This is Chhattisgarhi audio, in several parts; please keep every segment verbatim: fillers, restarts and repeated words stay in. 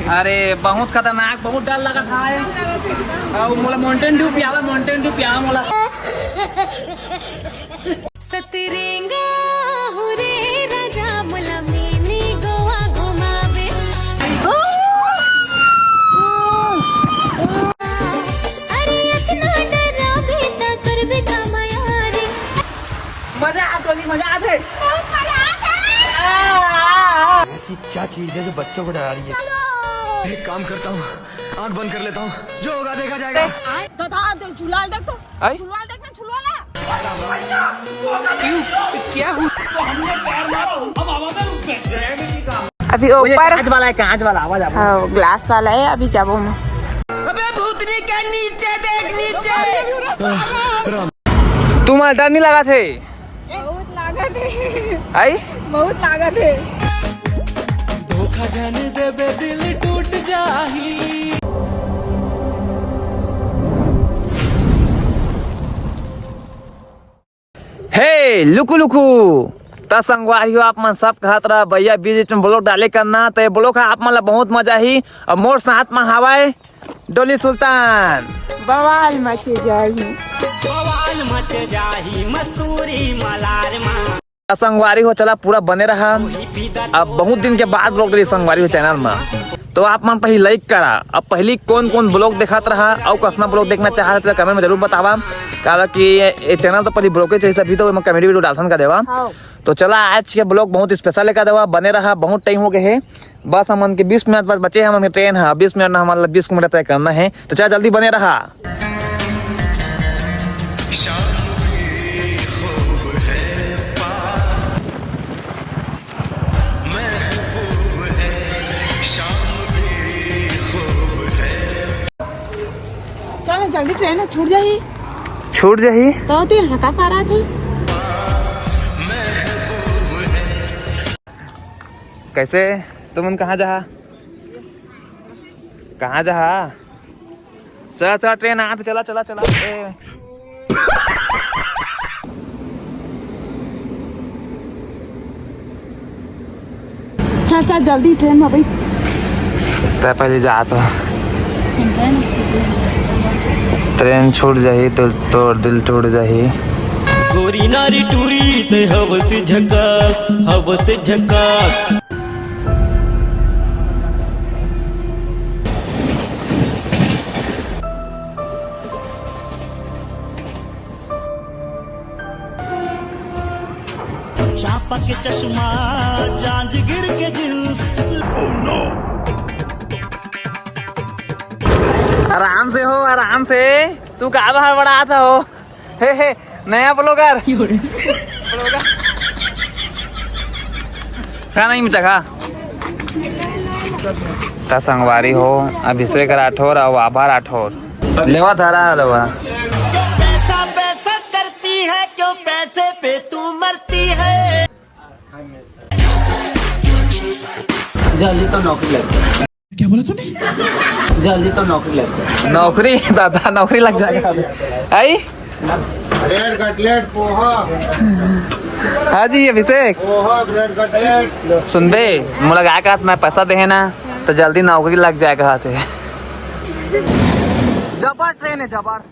अरे, बहुत खतरनाक, बहुत डर लगा था। अउ मोला Mountain Dew पियावा, Mountain Dew पियावा मोला। मजा आ, टोली, मजा आथे। ऐसी क्या चीज है जो बच्चों को डरा रही है? एक काम करता हूँ, आंख बंद कर लेता हूँ, जो होगा देखा जाएगा। दादा, देख, झूला देख तो। आई? झूला देख ना, झूला। क्यों? क्या हुआ? अभी वो ऊपर कांच वाला है, कांच वाला, आवाज आ रहा है। हाँ, ग्लास वाला है, अभी जाबो मैं। अबे भूतनी के नीचे देख, नीचे। तुम डर नहीं लगा थे? बहुत लागत हे। आई? बहुत लागत हे। धोखा जाने देबे, दिल टूट जाही। हे लुकु लुकु, त संगवारी हो, आप मन सब कहत रहा भैया बीच बीच में vlog डाले करना, त ये vlog ह आप मन ला बहुत मजा ही। और मोर साथ में हवाए डोली सुल्तान। बवाल मचे जाही। बवाल मचे जाही मस्तूरी मलार मा। संगवारी हो, चला पूरा बने रहा। अब बहुत दिन के बाद vlog डली संगवारी हो channel में, तो आप मन पहली like करा। अब पहली कौन कौन vlog देखत रहा और कसना vlog देखना चाहत रहा, comment में जरूर बतावा। काबर कि ये channel तो पहली vlog के चाहिए, अभी तो मैं comedy video डालथन का देवा। हाँ। तो चला, आज के vlog बहुत special लेकर देवा, बने रहा, बहुत time हो गए है। बस हमन के बीस मिनट बस बचे, हमन के train है, बीस मिनट में हमन ला बीस किलोमीटर तय करना है, तो चला जल्दी बने रहा। चल ना, जल्दी train छूट जाही। छूट जाही? तो तें हका करा थे। कैसे? तुमन कहाँ जहा? कहाँ जहा? चला, चला, train आत, चला, चला, चला। ए। चल, चल, जल्दी train में बैठ। तै पहले जा तो। Train छूट जाही तो तोर दिल टूट जाही। गोरी नारी टूरी ते हवस झकास, हवस झकास। चापा के चश्मा, जांजगीर के jeans। आराम से हो, आराम से। तू का बाहर बड़ा आता हो? हे, हे, नया vlogger। Vlogger। का नहीं मिचा खा? त संगवारी हो, अभिषेक राठौर अउ आभा राठौर। लेवा धरा लेवा। पैसा, पैसा करती है, क्यों पैसे पे तू मरती है? जल्दी तो नौकरी लग जाए। क्या बोला तूने? जल्दी तो नौकरी लग जाए। नौकरी, दादा, नौकरी लग जाएगा। आई? Bread, cutlet, poha. हाँ जी, अभिषेक। Poha, bread, cutlet। सुन बे, मोला गाय का हाथ में पैसा देहे ना, तो जल्दी नौकरी लग जाए कहा थे। जबर train है, जबर।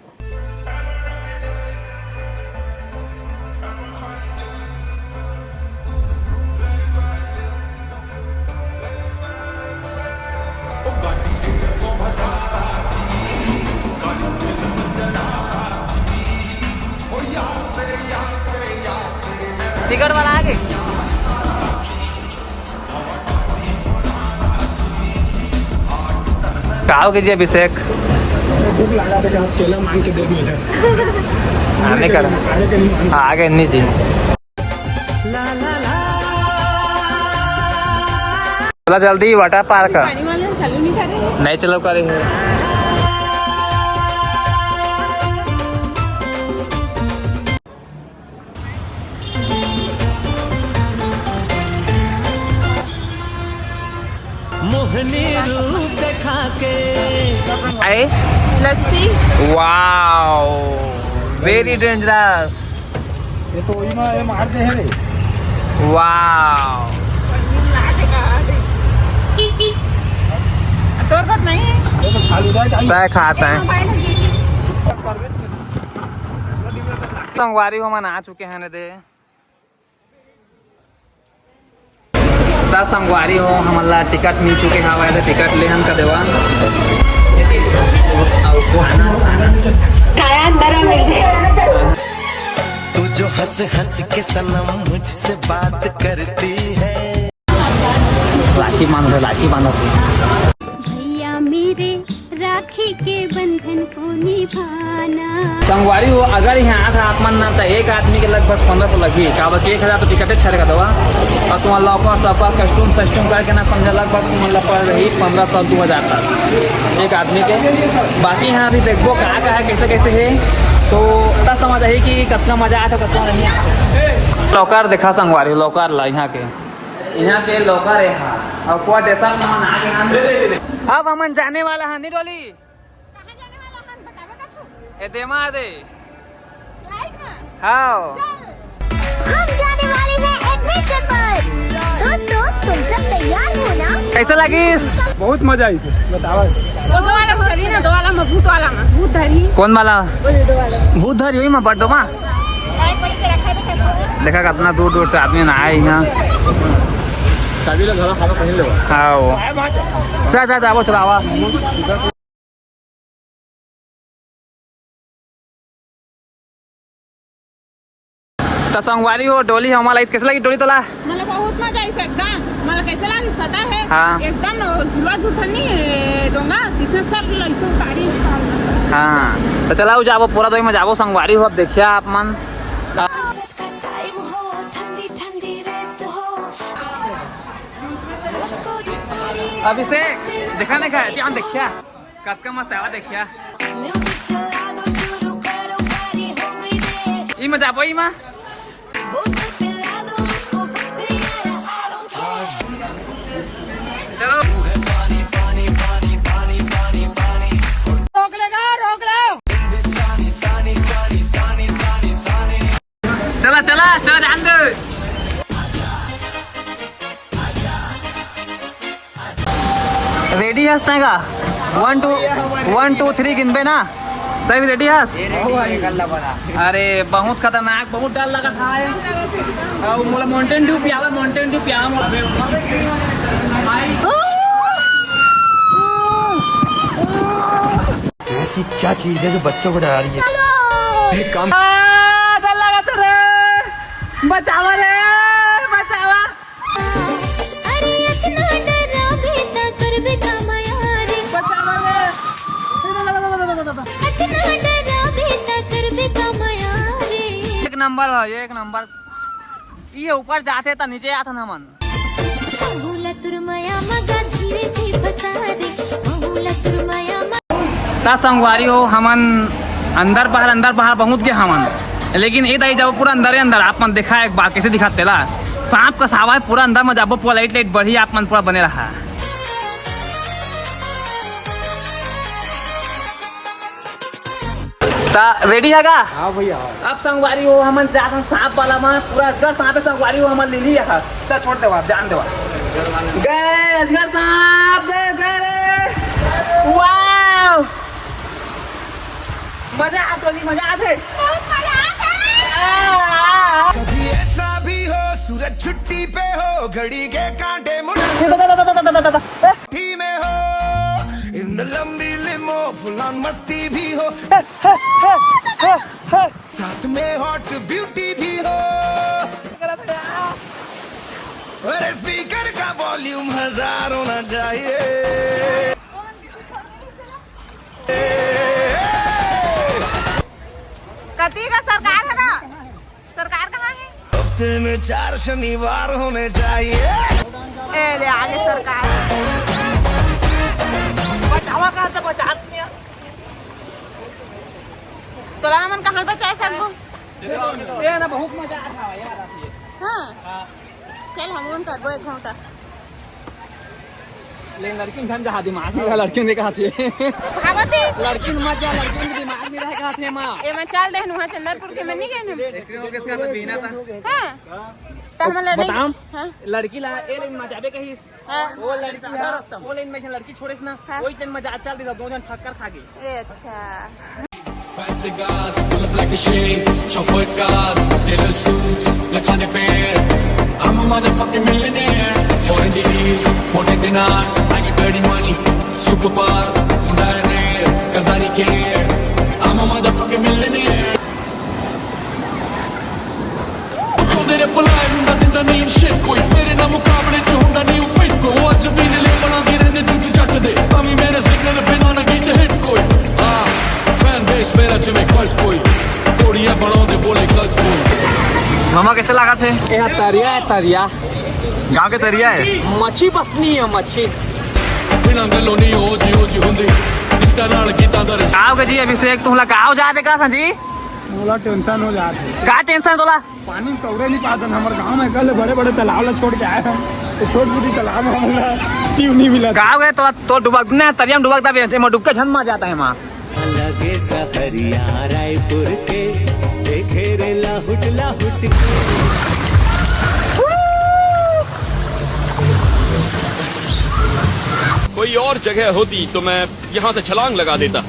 Ticket वाला आगे। का हो गया जी अभिषेक? भूख लगा था, आप चेला मान के देख लो। हाँ, नहीं कर। आगे के नहीं मान। हाँ, आगे नहीं जी। चला जल्दी water park। पानी वाले चालू नहीं कर रहे। नहीं चालू करे है। मोहनी रूप दिखा के। आए? लस्सी। Wow, very dangerous। ये तो वही में, ये मार दे है रे। Wow। तय खाता है। संगवारी हो, हमन आ चुके हैं ने दे। त संगवारी हो, हमन ला टिकट मिल चुके हवय, त टिकट ले हन का देवा। काय अंदर में मिल जाए। तू जो हंस हंस के सनम मुझसे बात करती है। राखी बांध रहे, राखी बांध रहे। भैया मेरे राखी के बंधन को निभाना। संगवारी हो, अगर यहाँ आत आप मन ना, त एक आदमी के लगभग पंद्रह सौ लगही, काबर कि एक हजार तो टिकटे छड़े का दवा, और तुम्हारा लॉकर सॉकर कस्टम सस्टम करके ना, समझा, लगभग तुम्हारा पड़ रही पंद्रह सौ दो हजार तक एक आदमी के। बाकी यहाँ अभी देखबो का का है, कैसे कैसे है, तो तब समझ आई कि कितना मजा आता, कितना नहीं आता। लॉकर देखा संगवारी, लॉकर ला यहाँ के। यहाँ के लॉकर है, हाँ। और क्वार्टर में हमन आ गए हैं। अब हमन जाने वाला है, नहीं डोली? कहाँ जाने वाला है, बतावे का छू? ए, देमा दे। फ्लाइट में? हाँ। चल। हम जाने वाले हैं एडवेंचर पर। दोस्तों, तुम सब तैयार हो ना? कैसे लगिस? बहुत मजा आई थी, बतावा। वो दो वाला में चली ना, दो वाला में, भूत वाला में, भूत धरी। कौन वाला? वो दो वाला। भूत धरी हुई में, बड्डो में। देखा, कितना दूर दूर से आदमी ना आए यहाँ। चाबी ला घला, खाना पहन ले। हाँ, वो। जा, जा, जा, वो चलावा। त संगवारी हो, डोली हमन ला आइस, कैसे लगी डोली तोला? मतलब बहुत मजा आइस एकदम। मतलब कैसे लागिस पता है? हाँ। एकदम झूला झूठन नहीं है, डोंगा, इसमें सब लइसे उतारी। हाँ, तो चला, जाबो पूरा दोई में जाबो संगवारी हो, अब देखिया आप मन। अभिषेक, देखा नहीं खाया, ध्यान देखिया। कतका मस्त आवा देखिया। ई में जाबो, ई में। चलो। रोक लेगा, रोक लो। चला, चला, चला, जान दे। रेडी हस तैं का? One two, one two three गिनबे ना, तैं भी रेडी हस? अरे, बहुत खतरनाक, बहुत डर लगा था। मोला माउंटेन ड्यू पियावा, माउंटेन ड्यू पियावा मोला। ऐसी क्या चीज है जो बच्चों को डरा रही है? एक काम। आ, डर लगा तो रे। बचावा रे, बचावा। अरे इतना डराबे त करबे का मया रे। बचावा रे। इतना डराबे त करबे का मया रे। एक नंबर भाई, एक नंबर। ये ऊपर जाते त नीचे आथन हमन। त संगवारी हो, हमन अंदर बाहर, अंदर बाहर बहुत गे हमन, लेकिन ए दाई जाबो पूरा अंदरे अंदर। आप मन देखा एक बार कैसे दिखा तेला, सांप कस आवा है पूरा अंदर में जाबो, पूरा लाइट लाइट बढ़ी, आप मन पूरा बने रहा। ता रेडी है का? हाँ भैया, हाँ। अब संगवारी हो, हमन जात हन सांप वाला में, पूरा अजगर सांप है संगवारी हो, हमन ले लिया है। चल छोड़ देवा, जान देवा। गए अजगर सांप, गए, गए रे। वाओ! मजा आत होली, मजा आत है। बहुत मजा आत है। आ, आ, आ। कभी ऐसा भी हो, सूरज छुट्टी पे हो, घड़ी के कांटे मुड़ मुट्ठी में हो, इन लंबी लिमो फुल ऑन मस्ती भी हो, साथ में हॉट ब्यूटी भी हो। अरे स्पीकर का वॉल्यूम हजार होना चाहिए। कती का सरकार है दा? सरकार कहाँ है? हफ्ते में चार शनिवार होने चाहिए। ए, ले आगे सरकार। बचावा कहाँ से बचा दिया? तोला हमन कहाँ बचाए सकबो? ये ना, बहुत मजा आता है यार। हाँ। चल, हमन करबो एक घंटा। लेकिन लड़किन झन जहा दिमाग में रहा, लड़किन ने कहा थे। भागो थे। लड़किन मत जा, लड़किन के दिमाग में रह कहा थे माँ। ए, मैं चल दे, नुहा चंदरपुर के मैं नहीं गए ना। एक्सीडेंट हो गया, इसका तो पीना था। हाँ। त हमन ला नहीं बताम। हाँ। लड़की ला ए लाइन में जाबे कहिस। हाँ। वो लड़की ला, वो लाइन में लड़की छोड़ेस ना, हाँ। वही लाइन में जा चल दिस, दो झन ठक्कर खा गे। ए, अच्छा। Fancy cars, pull up like a shake, chauffeur cars, tailor suits, लखाने Pay, I'm a motherfucking millionaire. Foreign deals, मोटे दिनार्स, I got dirty money, superpowers, मुंडा है rare, करदारी care, I'm a motherfucking millionaire. ਤੂੰ ਤੇਰੇ ਬੁਲਾਏ ਹੁੰਦਾ ਦਿੰਦਾ ਨਹੀਂ ਸ਼ਿਟ ਕੋਈ, ਮੇਰੇ ਨਾਲ ਮੁਕਾਬਲੇ ਚ ਹੁੰਦਾ ਨਹੀਂ ਫਿੱਟ ਕੋਈ। ਉਹ ਅੱਜ ਵੀ ਨੀਲੇ ਬਣਾ ਕੇ ਰਹਿੰਦੇ ਜੁੱਟ ਜੱਟ ਦੇ, ਤਾਂ ਵੀ ਮੇਰੇ ਸਿਗਨਲ ਬਿਨਾਂ ਨਾ ਗੀਤ ਹਿੱਟ ਕੋਈ। ਹਾਂ, ਫੈਨ ਬੇਸ ਮੇਰਾ ਜਿਵੇਂ ਕਲਟ ਕੋਈ, ਕੋੜੀਆਂ ਬਣਾਉਂਦੇ ਬੋਲੇ ਗਲਤ ਕੋਈ। मामा, कैसे लागत हे? ये तरिया है, तरिया। गांव के तरिया है। मच्छी पसनी है, मच्छी। बिना गलों नहीं हो जी, हो जी हुंदी। गीतां नाल गीतां दा रिश्ता। आओगे जी अभिषेक, तुमला का हो जाते का था जी? मोला टेंशन हो जात हे। का टेंशन तोला? पानी में तौरे नहीं पातन, हमर गांव में कल बड़े बड़े तालाब ला छोड़ के आए हैं, तो छोट मोटी तालाब में हमला क्यों नहीं मिला? का हो गए तो, तो डुबक ना, तरिया में डुबकता भी है, मैं डुबका झन मार जाता है माँ। लगे सहरिया रायपुर के, देखे रे लाहुट लाहुट। कोई और जगह होती तो मैं यहाँ से छलांग लगा देता।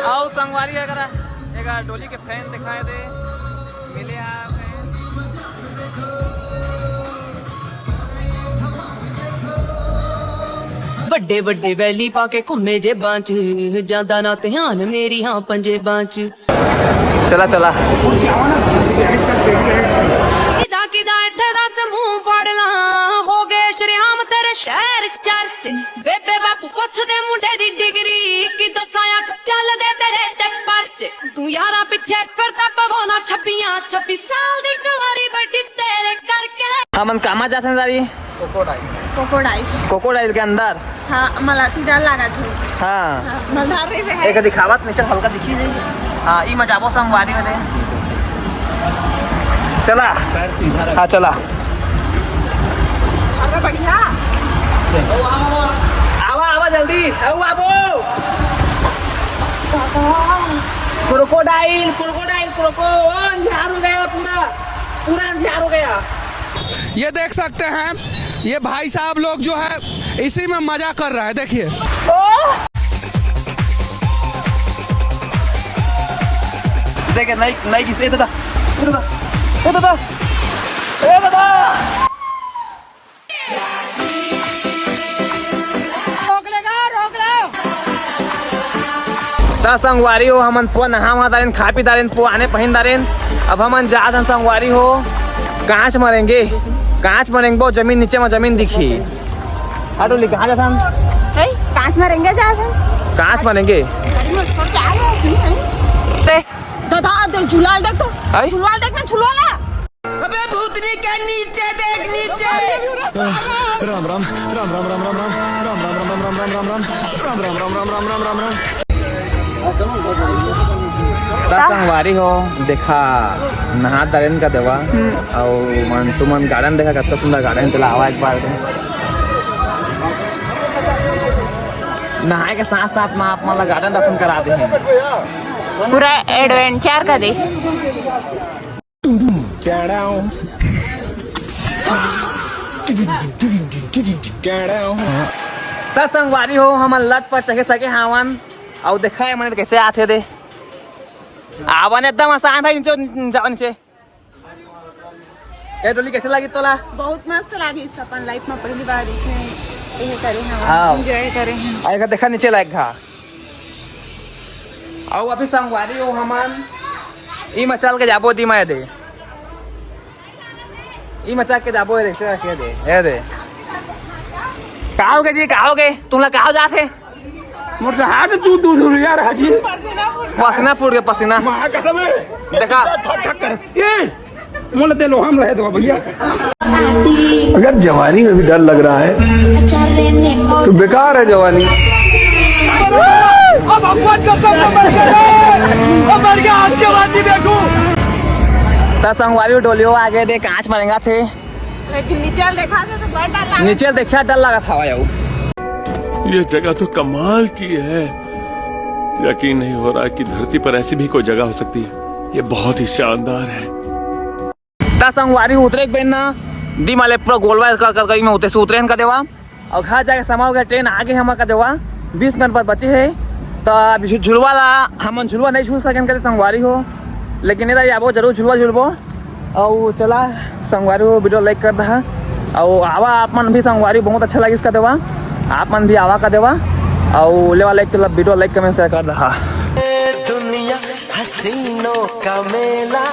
आओ संगवारी, अगर एगा डोली के फैन दिखाई दे, मिले आप हैं। ਵੱਡੇ ਵੱਡੇ ਵੈਲੀ ਪਾ ਕੇ ਘੁੰਮੇ ਜੇਬਾਂ 'ਚ, ਜਾਂਦਾ ਨਾ ਧਿਆਨ ਮੇਰੀਆਂ ਪੰਜੇਬਾਂ 'ਚ। चला, चला। ਕਿਦਾ ਕਿਦਾ ਇੱਥੇ ਦੱਸ ਮੂੰਹ ਫੜ ਲਾਂ, ਹੋ ਗਏ ਸ਼ਰੇਆਮ ਤੇਰੇ ਸ਼ਹਿਰ ਚਰਚ। ਬੇਬੇ ਬਾਪੂ ਪੁੱਛਦੇ ਮੁੰਡੇ ਦੀ ਡਿਗਰੀ, ਕੀ ਦੱਸਾਂ ਅੱਠ ਚੱਲਦੇ ਤੇਰੇ ਤੇ ਪਰਚ। ਤੂੰ ਯਾਰਾਂ ਪਿੱਛੇ ਫਿਰਦਾ ਪਵਾਉਣਾ ਛੱਬੀਆਂ, ਛੱਬੀ ਸਾਲ ਦੀ ਕੁਆਰੀ ਬੈਠੀ ਤੇਰੇ ਕਰਕੇ। हमन कामा जाथन दादी? क्रोकोडाइल। क्रोकोडाइल के अंदर? हाँ, मला तिडर लागत हे। हाँ। हाँ, मलधार रे है। एक दिखावत नहीं, चल हल्का दिखी दे। हाँ, ई में जाबो संगवारी में दे। चला। हाँ, चला। अरे बढ़िया। आवा, आवा जल्दी। आओ, आबो। Crocodile, crocodile, क्रोको। ओ, अंधियार हो गया पूरा। पूरा अंधियार हो गया। ये देख सकते हैं, ये भाई साहब लोग जो है इसी में मजा कर रहा है। देखिए, देखिए, नहीं, नहीं, किसी, ए दादा, ए दादा, ए दादा, ए दादा। रोक लेगा, रोक लो। त संगवारी हो, हमन पुआ नहा वहा दारेन, खा पी दारेन, पुआ आने पहिन दारेन। अब हमन जात हन संगवारी हो, कांच मरेंगे, कांच मरेंगे, बहुत जमीन नीचे में जमीन दिखी। हटो ली, कहाँ जात हन? कांच मरेंगे जात हन। कांच मरेंगे। अरे, वो छोड़ के आ गया, सुनिए। ते। दादा, देख, झुलाल देख तो। आई? झुलाल देख ना, झुलाल। अबे भूतनी के नीचे देख, नीचे। राम राम, राम राम, राम राम। त संगवारी हो, देखा, नहा दारेन का देवा, हम्म। अउ मन, तुमन garden देखा, कतना सुंदर garden, चला आवा एक बार। नहाए के साथ साथ में आप मन ला garden दर्शन करा दे हैं। पूरा adventure का दे। त संगवारी हो, हमन लट पर चढ़े सके हावन। अउ देखा, ये मन कैसे आथे दे। आवन एकदम आसान है, नीचे, जाओ नीचे। ए डोली, कैसे लागी तोला? बहुत मस्त लागी, अपन life में पहली बार इसमें ये करे हैं, हाँ। Enjoy करे हैं। आ, एक देखा नीचे लायक घा। अउ अभी संगवारी हो हमन, ई में चल के जाबो दी मैं दे। ई मचा के जाबो, ये देख, से रख के दे। ये दे। का होगे जी, का होगे? तुमला का हो जात हे? मोर तो हाथ तू दूर दूर यार हाजी। पसीना फूट गया, पसीना। माँ कसम है। देखा। ठक ठक कर। ये मोला दे लो, हम रहे दो भैया। अगर जवानी में भी डर लग रहा है तो बेकार है जवानी। अब भगवान कसम से मर गया रे। अब मर गया, आज के बाद नहीं देखूं। त संगवारी डोलियो आगे दे कांच मरेंगा थे। लेकिन नीचे देखा थे तो बड़ा डर लगा। नीचे देखा डर लगा था भाई। ये जगह तो कमाल की है। यकीन नहीं हो रहा कि धरती पर ऐसी भी कोई जगह हो सकती है। ये बहुत ही शानदार है। त संगवारी उतरे के बेर ना, दिमाले पूरा गोलवा कर, कर, कर में उतरे से उतरे का देवा। और घर जाके समा हो गया, ट्रेन आगे हम का देवा, बीस मिनट बाद बचे है। त अभी झु-, झुलवा ला, हमन झुलवा नहीं झूल सकेन कदे संगवारी हो, लेकिन इधर आबो जरूर झुलवा झुलबो। और चला संगवारी हो, वीडियो लाइक कर दहा। और आवा आप मन भी संगवारी, बहुत अच्छा लगिस का देवा, आप मन भी आवा का देवा। और लेवा लाइक कर, वीडियो लाइक कमेंट शेयर कर दहा। दुनिया हसीनों का मेला।